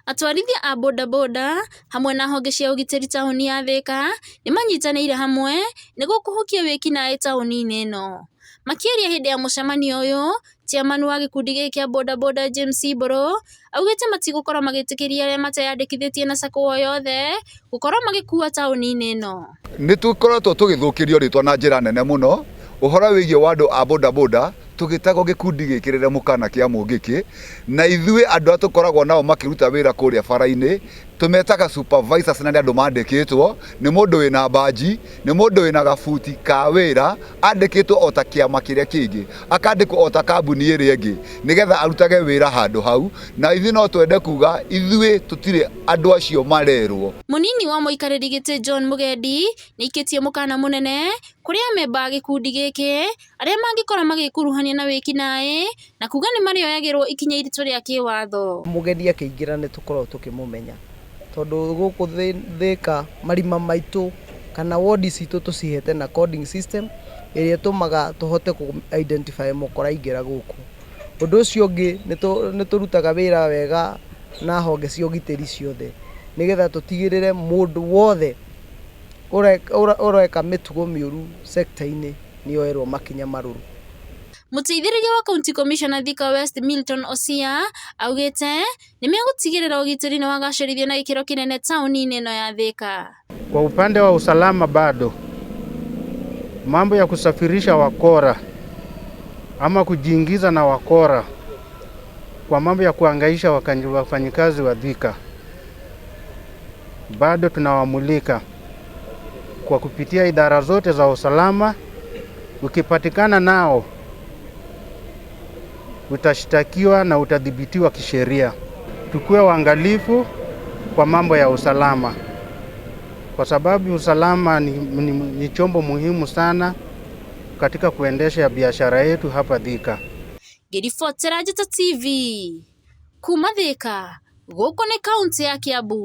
Atwarithia a bodaboda hamwe na honge cia ũgitĩri taũni ya Thika nĩmanyitanĩire hamwe nĩguo kũhukia wĩkinaĩ taũni-inĩ ĩno. Makĩaria hĩndĩ ya mũcemanio ũyũ, chairman wa gĩkundi gĩkĩ kĩa bodaboda James Mbũrũ augĩte matigũkorwo magĩtĩkĩria arĩa mateyandĩkithĩtie na sacco o yothe gũkorwo magĩkua taũni-inĩ ĩno. Nĩ tũkoretwo tũgĩthũkĩrio rĩtwa na njĩra nene mũno ũhoro wĩgiĩ wa andũ a bodaboda tũgĩtagwo gĩkundi gĩkĩrĩre mũkana kĩa mũngĩkĩ, na ithuĩ andũ arĩa tũkoragwo nao makĩruta wĩra kũrĩa bara-inĩ tũmetaga supervisors, na nĩ andũ mandĩkĩtwo nĩ mũndũ wĩna banji, nĩ mũndũ wĩna gabuti ka wĩra, andĩkĩtwo o ta kĩama kĩrĩa kĩngĩ, akandĩkwo o ta kambuni ĩrĩa ĩngĩ, nĩgetha arutage wĩra handũ hau. Na ithuĩ no twende kuga ithuĩ tũtirĩ andũ acio marerwo. Mũnini wa mũikarĩri gĩtĩ John Mũgendi nĩaikĩtie mũkana mũnene kũrĩ amemba a gĩkundi gĩkĩ arĩa mangĩkorwo magĩkuruhania na wĩkinaĩ na kuga nĩ marĩoyagĩrwo ikinya iritũ rĩa kĩwatho. Mũgeni akĩingĩra nĩ tũkoragwo tũkĩmũmenya tondũ gũkũ Thika marima maitũ kana wodi citũ tũcihete na coding system ĩrĩa ĩtũmaga tũhote kũ identify mũkora aingĩra gũkũ. Ũndũ ũcio ũngĩ, nĩ tũrutaga wĩra wega na honge cia ũgitĩri ciothe nĩgetha tũtigĩrĩre mũndũ wothe ũreka mĩtugo mĩũru sector-inĩ nĩ oyerwo makinya marũrũ. Mũteithĩrĩria wa County Commissioner Thika West Milton Osia augĩte nĩmegũtigĩrĩra ũgitĩri nĩwagacĩrithio na gĩkĩro kĩnene taũni-inĩ ĩno ya Thika. Kwa upande wa usalama, bado mambo ya kusafirisha wakora ama kujiingiza na wakora kwa mambo ya kuhangaisha wafanyikazi wa Thika, bado tunawamulika kwa kupitia idara zote za usalama. Ukipatikana nao utashtakiwa na utadhibitiwa kisheria. Tukuwe waangalifu kwa mambo ya usalama, kwa sababu usalama ni chombo muhimu sana katika kuendesha biashara yetu hapa Thika. Ngĩribotera Njata TV kuma Thika, gũkũ nĩ kaũntĩ ya Kiambu.